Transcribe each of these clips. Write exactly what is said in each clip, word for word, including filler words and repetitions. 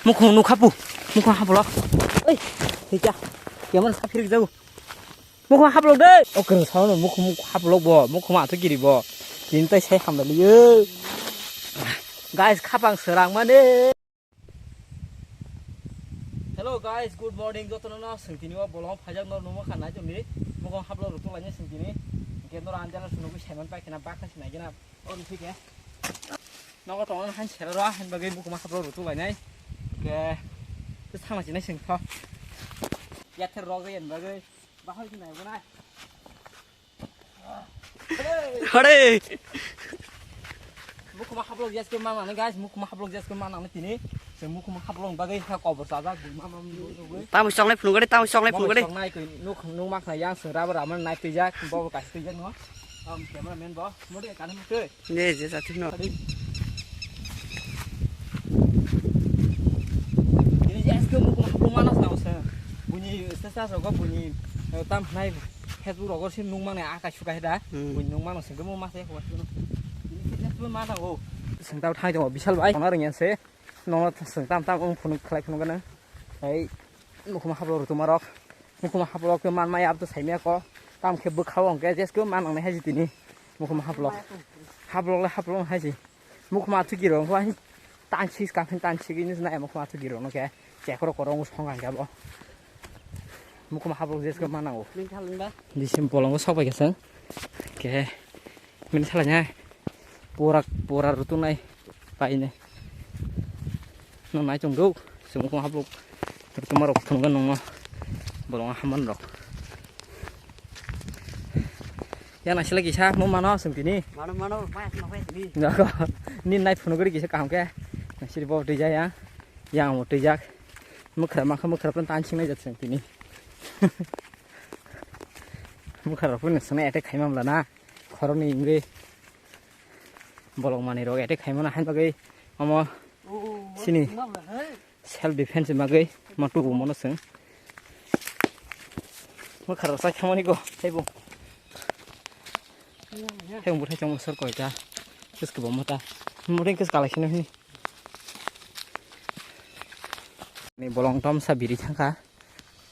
Mukhung nukhapu. Mukhung haplok. Oi, hija. Yaman saphirik jau. Mukhung haplok de. O kwrwng saono mukhung haplok bo. Mukhung athu kiri bo. Tin tai sai hamdaliyo. Guys, khapang serang mane. Hello guys, good morning. Jotono no sengtini o bolong phajak no numo kha nai jomni. Mukhung haplok rutu lainai sengtini. Ke nor anjana sunugu saiman pai kena bakha sinai gena. Oro thike. Nogo tongo han sero ro han bagwi mukhung haplok rutu lainai. Ke. Te sama sinai sengtho. Yather rok yen bagwi. Bahai sinai gonai. Hare. Mukhung haplok jas ke manang guys, mukhung haplok jas ke manang tini. Se mukhung haplok bagwi ha kobor sajak bui mama. Tamo songnai phunugari, tamo songnai phunugari. Songnai koi nuk nuk mak na yang se rabar aman nai twijak, bo bo kasi twijak no. Am cameraman bo, mode kan mute. Ne je jati no. Adi. Ini je aske mukhung haplok manas na usa. Bunyi sesa rogo bunyi, eh, tam nai Facebook rogo sin nung mana aka suka heda. Hmm. Bunyi nung mana sengke mo masa ya kuat. Ini kita cuma mana oh. Sengtau thai dong, bisal bai. Ona ring yang se. Nono swng tam tam wng phunuk khlai phunuk gana. Hai mukhuma haplok rw tuma rok. Mukhuma haplok ke man maya abto saimaya ko. Tam khe bwkha o hwnkhe jeske man nangnai hai tini. Mukhuma haplok. Haplok le haplok hai si. Mukhuma athu kiro wngkha hai. Tan sis ka phin tan sis ni nai mukhuma athu kiro no ke. Chekro korong song ang ke bo. Mukhuma haplok jeske man nango. Ning khalung ba? Disim bolongo sok bai kesang. Ke. Mini salanya. Pura pura rutunai. Paine. No nai chung duk. Sumuk ma hapluk. Rutuma rok thungga nungma. Bolong haman rok. Ya nasi lagi sa mo mano sung tini. Mano mano pa ma pa tini. Nako. Ni nai phunugri kisa kaham ke. Nasi bo twi jaya. Yang mo twi jak. Mukhra makha mukhra pun tansing nai jat sung tini. Mukhra pun sung attack khai mamla na. Khoroknwi wngwi bolong manwi rok attack khaimano hain bagwi omo sini self defense ni bagwi ma tubu mono chwng. Mwkhar rok chai thangmani go teibo. Tei bwthai chwng sor koita kis kwbangma ta muring kis kalai kheno hini. Ni bolong tomsa biri thangkha.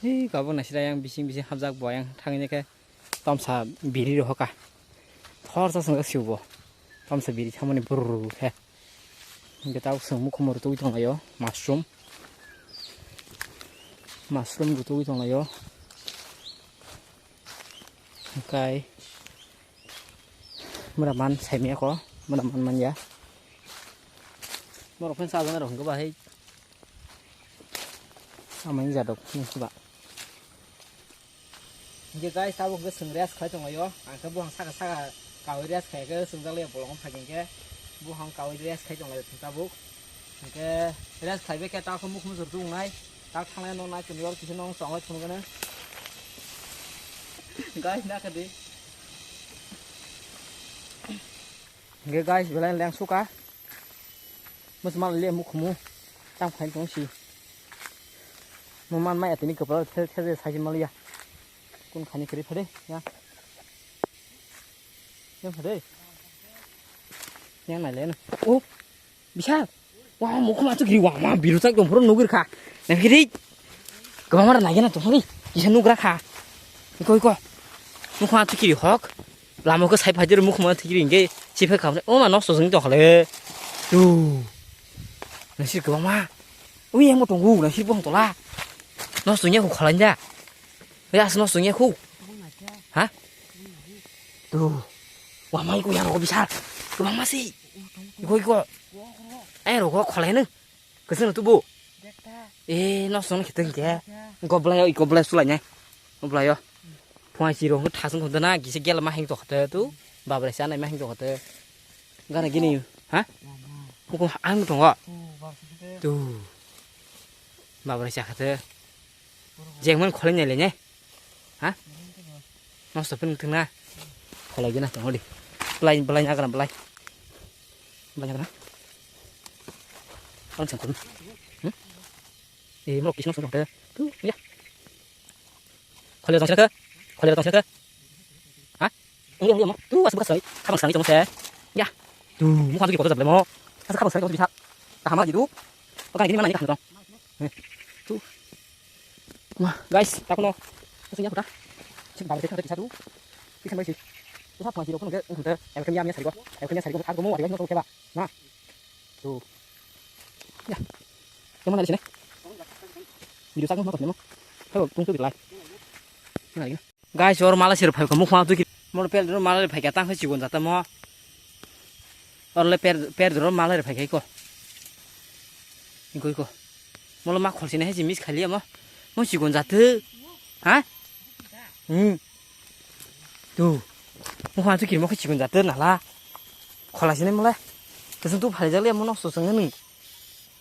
Hei kabo naisira yang bising bising hapjak bo yang thangni khe. Tomsa biri rohoka. Thor sa swngjak sibo. Tomsa biri thamani brrrr khe. Hingke tabuk chwng mukhumor twi tonglaio. Mushroom. Mushroom bo twi tonglaio. Hingkai. Mura man saimiyako. Mura man manya. Borok phano sajana rok hingke bahai. Amai jadok nungkhe ba. Hingke guys, tabuk hingke chwng rest khai tonglaio. Ang khe buphang saka saka kaui rest khai khe chwngjakle bolong phai hingke buphang kaui rest khai tonglaio tabuk. Hingke rest khai bai khe tabuk mukhung muchung tongnai. Tabuk thanglai no nai chwng yor kisa no chonglai phunukgwno. Guys, nakha di. Hingke guys, belai leng suka. Mas mal le mukhumu. Tam khain tong si. Mo man maya tini kwpal the the the sai mal ya. Kun khani kri phade ya. Yang phade. Yang nai le no. Oh. Bisa. Wah, mukhuma tu kri wah ma biru tak dong phuru nugir kha. Nang kri. Kwbangma rok naigena tongthokdi, kisa nugra kha. Iko, iko. Mukhuma thikiri hok. Lama khe sai phaidi rw mukhuma thikiri hingke chiphai kha. O ma nosto jeng tongkha le. Tu. Nasir kwbangma. Ui, yang bo tongo, nasir bo tola. Nosto nya khu kholai da. Ui, as nosto nya khu. Ha? Tu. Wa mai ko yang ko bisa. Kwbangma si. Iko, iko. Ai ro ko kholai no. Kwchwng tubu. Dekta. Eh, no song khiteng ke. Dekta. Goblai, oi goblai sulai nai. Goblai yo. Phung ai chiro thasung khonda na gise gel ma heng to khate tu. Babrai sa nai ma heng to khate. Gana gini. Ha? Mama. Hukum ang tongo. Tu, baru sedikit. Tu. Babrai sa khate. Jengman kholai nai le nai. Ha? Nosto pin thwngna. Kholai gina tongdi. Belai, belai nagra belai. Belai nagra. Ang sangkun. Hmm? Eh, mo kisno sangkun. Tu, ya. Kholai jang sangkun. Kholai jang sangkun. Ha? Ini, ini mo. Tu, asal bekas lagi. Kapan sekarang itu mo se? Ya. Tu, mo kan tu kota jable mo. Asal kapan sekarang itu bisa. Tahan lagi tu. Oke, ini mana ini kan dong. Tu. Wah, guys, tak no. Sing ya kuda. Sing bang sing kisa tu. Sing sampai sih. Usah pun sih, kau nunggu, nunggu, yang kami yang sari ko, yang kami yang sari ko, aku mau ada yang nunggu keba. Nah. Tu. Ya. Yang mana di sini? Video saya mau nunggu. Kalau tunggu di live. Nah, ini. Guys, or mala sir phai ko mukha tu ki. Mor per dro mala phai ka tang phai chigon jata mo. Or le per, per dro mala phai kai ko. Ingkoi ko. Molo ma khol sine hai miss khali mo. Mo chigon jata. Ha? Hmm. Tu. Mukha tu ki mo chigon jata nala. Khola sine mole. Tesung tu phai jale mo nok so sangani.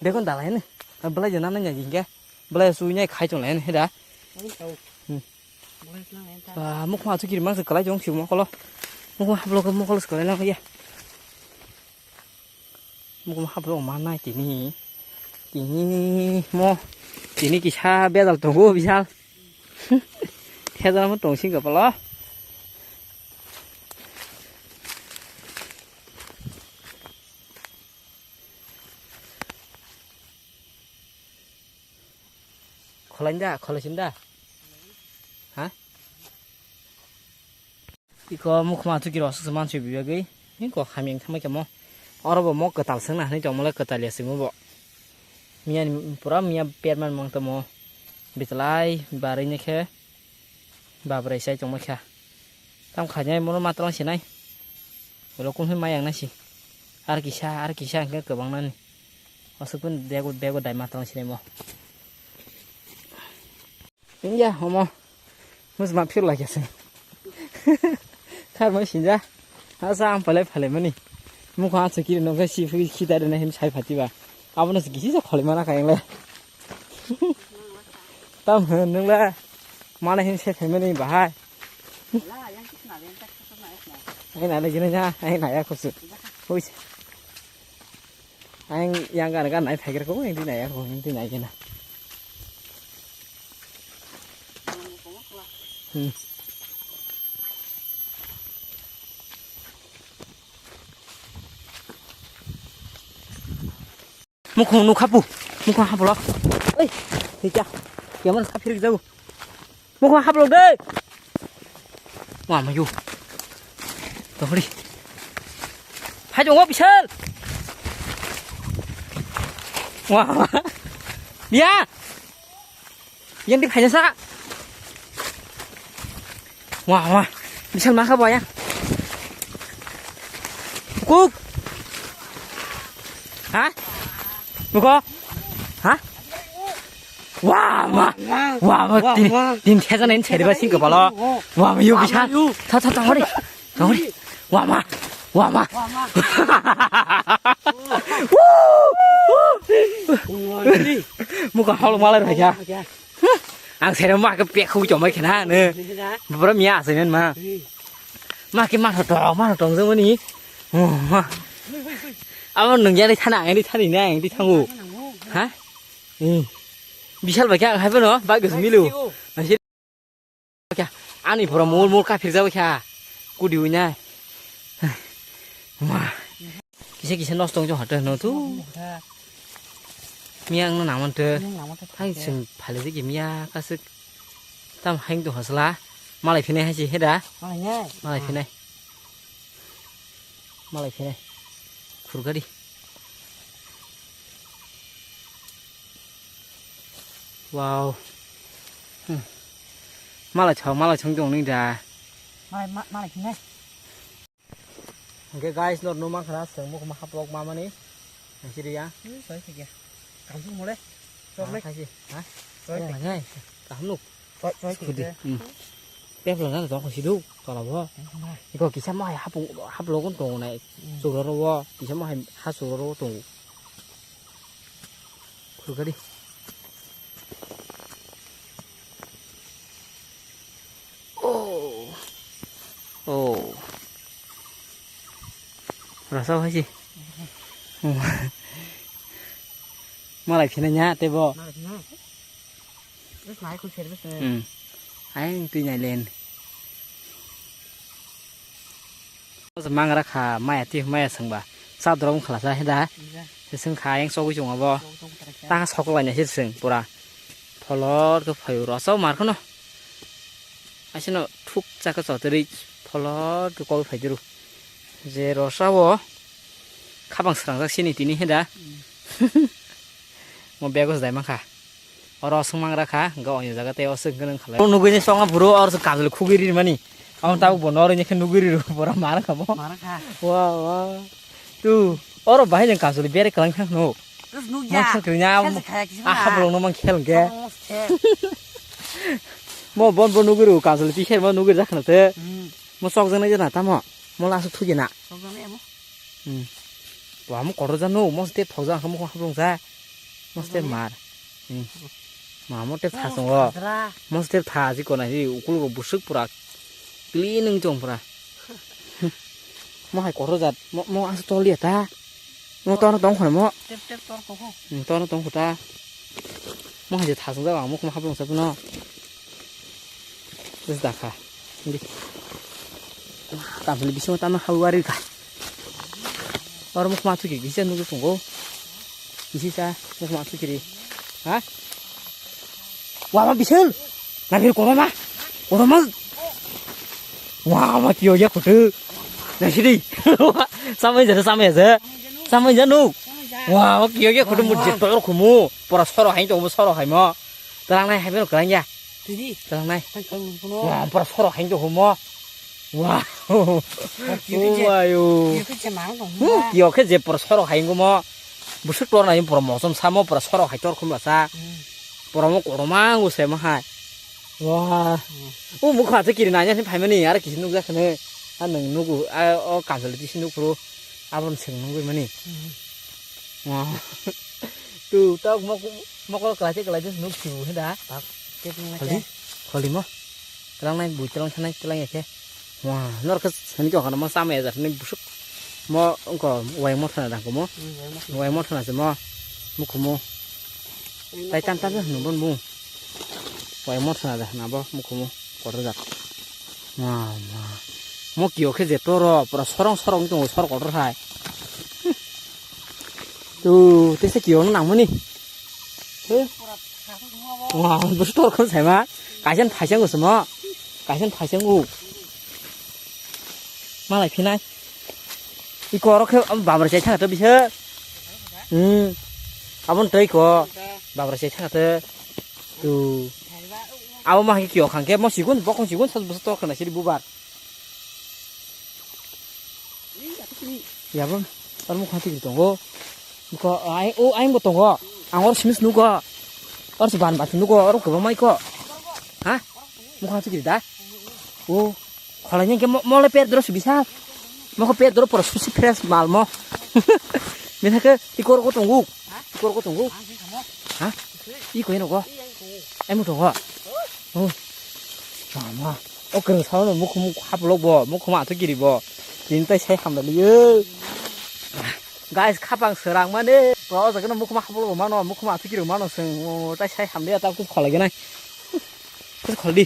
Bekon dalai ne. Belai jana nang jingke. Belai sui nai khai tong lai ne da. Hmm. Ba, mukma chu kiri mang se kalai jong siu mokolo. Mukma haplo ko mokolo se kalai lang ya. Mukma haplo ma nai tini. Tini mo. Tini kisa bedal tongo bisal. Hezal mo tong sing kapalo. Kholain da, kholasin da. Ha? Iko mukma tu kiro asuk man sui bibagwi. Ni ko khamyang thamai kamo. Oro bo mo kwtal sengna hani tongmole kwtal ya singmo bo. Miya ni pura miya perman mang tamo. Bitlai barai ne khe. Babrai sai tongma kha. Tam khainai mono matwrang sinai. Ulo kung hai mayang nasi. Ar kisa, ar kisa hwnkhe kwbang nani. Aswk pun bego, bego dai matwrang sinai mo. India homo. Mus ma phir lai khe se. Khar mo sinja. Asa am palai phalai mani. Mukha acha kiri nokhe si phi khita de na hin sai phati ba. Abono se kisi sa kholai mana kayang le. Tam hin nung le. Mana hin se phaimani bahai. Ai na le gina ya, ai na ya kusu. Ui. Ai yang gan gan nai phaikar ko, yang di na ya ko, yang di na gina. Hmm. Mukhung nukha pu. Mukhung haplo. Oi, hija. Yaman sa phirik jau. Mukhung haplo de. Wa mayu. Tohri. Hai jongo bisal. Wa. Dia. Yang di khaina sa. Wah, wah. Bisal ma kha bo ya. Kuk. Ha? Nuko? Ha? Wah, ma. Wah, ma. Tin, tin khe jana in chheri ba sing kepala. Wah, ma, yo bisal. Tha, tha, tha, hori. Hori. Wah, ma. Wah, ma. Muka hol malai raya. Ang sere ma ke pek khu chomai khena ne. Bro miya asai men ma. Ma ke ma tho tong, ma tho tong jong ni. Oh, ma. Abo nung ya ni thana, ni thani na, ni thangu. Ha? Hmm. Bisal ba kya hai bono, ba gus milu. Nasi kya? Ani pura mol mol ka phir jabo kya? Kudi uina. Ma. Kisa kisa nosto wng tong hata no tu. Miya wng nang man te. Hai sing phale de miya kasik. Tam haing tu hasla. Malai phine hai si heda. Malai phinai. Malai phinai. Khurgadi. Wow. Hmm. Malai chao, malai chong tong ni da. Malai, ma-, malai phinai. Hingke guys, nor numa khana sengmo koma haplok mamani. Nangsi riya. Hmm, soi thikya. Kamsung mole. Chok le. Khaisi, ha? Choi thik. Ngai. Kaham nuk. Choi, choi thik. Sudi. Hmm. Pepla na tong sidu. Tola bo. Iko kisa mai hapung, haplok tong nai. Hmm. Sugro ro bo. Kisa mai ha sugro ro tong. Khurgadi. Oh. Oh. Rasa hai si. Malai phina nya tebo. Malai phina. Terus naik kusir bes. Hmm. Aing tui nai len. Mang rakha maya ti maya sangba. Sa drom khala sa heda. Iya. Seng kha yang sogwi chungo bo. Ta soklai na sir seng pura. Pholor to phayu rosao mar khno. Asino thuk chaka chotri pholor to kol phaidiru. Je rosao khabang srangjak sini tini heda. Mo bego jai mankha. Oro swngmang rakha, hwnkhe oini jaga tei o swk gwnang khalai. O nugui ni songma phuru oro swk kajol khugui ri mani. Amo tabuk bo noro ni khe nugui ri ro, bora mar kha bo. Mar kha. Wa, wa. Tu, oro bahai jeng kajol bere kwlang khang no. Terus nugya. Mang khel kri nya, Khel se khaya kisi a mana. Hablong no mang khel ge. Hablong se. Mo bon bon nugui ro kajol pi kher ma nugui ri jakha na te. Hmm. Mo sok jang nai jana tamo. Mo lasu thugi na. Sok jang nai amo. Hmm. Wa mo kotor jano, mo step thok jang mo hablong sa. Mo step mar. Hmm. Ma mo step tha songo. Mo step tha ji kona hi ukul go busuk pura. Clean wng tong pura. Mo hai kotor jat, mo, mo asu tol ya ta. Mo tono tong khona mo. Tep tep tor kho kho. Hmm, tono tong kho ta. Mo hai je tha sung jang mo khum hablong sa no. Bus dakha. Hindi. Kamsali bisingo tamo hawari ka. Oro mukma thuki kisa nugwi tongo. Kisi sa mukma thuki ri. Ha? Wa ma bisul. Na bir koroma. Koroma. Wa ma kiyo ya kutu. Na sidi. Samai jare samai jare. Samai janu. Wa ma kiyo ya kutu mu jetor khumu. Pora soro hai to soro hai mo. Talang nai hai beno kalang ya. Tidi. Talang nai. Tang kang kuno. Wa, pura soro hai to humo. Wa. Kio khe je. Wa yo. Kio khe je mang tong Hmm, huma. Kio khe je pura soro hai ngumo. Busuk tor nai pura mosom samo pura soro hai tor khumla sa. Hmm. Pura mo koroma ngu se ma hai. Wa. Hmm. O mukha te kiri nanya ni phaimani ara kisi nukja khane. A nang nugu a o kanjali kisi nukro. Abon seng nungwi mani. Hmm. Wah. Tu tau mok mokol kelai kelai nuk siu heda. Tak. Tek nung Kholi. Aja. Kholi mo. Telang nai bui telang sanai telang ya khe. Wah, nor khe sani kok mo sama ya jar ni busuk. Mo engko wai mo thana dang ko mo. Hmm, wai mo thana. Wai mo thana se mo. Mukhumu. Wai mo Tai tam thana. Tam se nubon bu. Wai mo thana da na bo mukhumu. Kotor jak. Ma, ma. Mo kio khe je toro, pura sorong sorong tongo, sor kotor hai. Tu, tesa kio no nangmani. He? Wa, bus tor khon sai ma. Kaisen phaisang usmo. Kaisen phaisang u. Malai phinai. Iko oro khe babra chai thangto bisa. Hmm. Abon tei ko. Babra chai thangto. Tu. Abo ma kio khang khe mo sigun bokong sigun sas bus tor khna siri bubar. Yabo, aro mukha tigri tongo. Ko ai o ai bo tongo. Ang oro simis nugo. Oro se ban bat nugo, oro kwbang mai ko. Ha? Mukha tigri da? O, kholai ni ke mo le per dro subisa. Mo ko per dro por susi fresh mal mo. Mina ke ikor ko tongo. Ikor ko tongo. Ha? I ko ino ko. Ai mo tongo. O. Chama. O kwrwng sao no mukhum hap lok bo, mukhum athu kiri bo. Tin tai sai hamda liyo. Guys, khapang srang mane. O jaga no mukhum hap lok mano, mukhum athu kiri mano seng. O tai sai hamda ta kus kholai ganai. Kus khol di.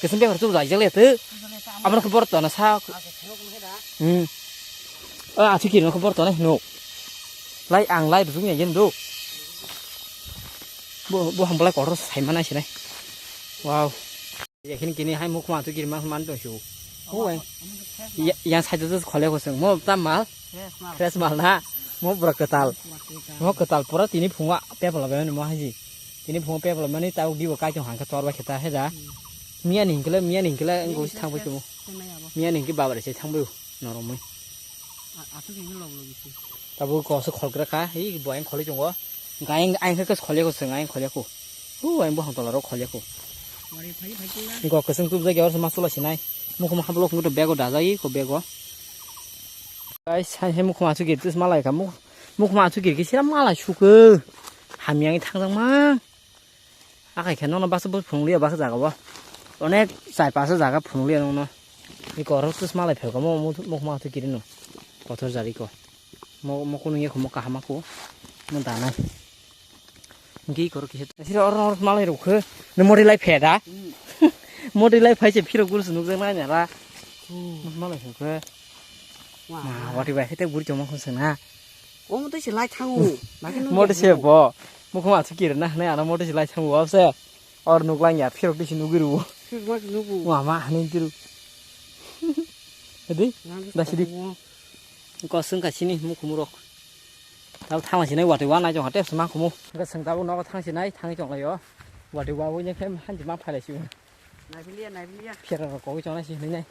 Kesin be harchu jai jale tu. Amar ko bor to na sa. Hmm. O athu kiri no ko bor to na no. Lai ang lai rung ya yen do. Bo, bo hambalai kotor sai mana sinai. Wow. Yakin kini hai mukhma tu kirma man to shu. Oi. Ya, yang sai tu khole ko seng. Mo tam mal. Fresh mal. Fresh mal na. Mo pura ketal. Mo ketal pura tini phunga pepla be mo haji. Tini phunga pepla mani tau di bo kai to hangka tor ba kheta he da. Hmm. Miya ni hingkle, miya ni hingkle ngo thang bai to. Miya ni hingke baba re se thang bai noromoi. Asuk hingke log log isi. Tabuk ko se khol kra kha, hi bo ayang kholi chungo. Gayang ayang khe kholi ko seng ayang kholi ko. Hu ayang bo hang tola ro kholi ko. Wari phai phai chunga. Go keseng tup jagi or se masula sinai. Mukhum hablok ngi to bego dajai ko bego. Guys, hai he mukhum asu git tus malai ka muk mukhum asu git ki sira malai suke. Hamyang thang jang mang. Akai khe nono baksa bo phunukliya baksa jaga o. Onek chai pasa jaga phunukliya nono. Iko oro tus malai phaikha mo mukhma thwi kirino. Kotor jari ko. Mo mo kunu ye khumo kahama ko. Mo danai. Ngi koro kisa. Sira oro oro malai rukhe. Ne mori lai pheda. Mori lai phai se phiro gurus nukjak nai nara. Mo malai rukhe. Ma wati bai khete guri choma khon sena. Omo tei se lai thango. Moto se bo. Mukhung athu kiri na hwnwi ano moto se lai thango, wabse. Or nuklang ya, phirok tei se nugwi rwo. Phirok ma se nugo. Wa ma hwnwi tiru. Hadi? Nang Da sidi. Ko swngkha sini mukhumurok. Tabo thangma sinai watwi wa nai jong ha tep sma khumu. Ga swng tabo nogo thang sinai, thangwi chong laio. Watwi wa wini khe hanji ma phalai si. Naibiliya, naibiliya. Phira rok kogwi chong nai si hwnwi nai.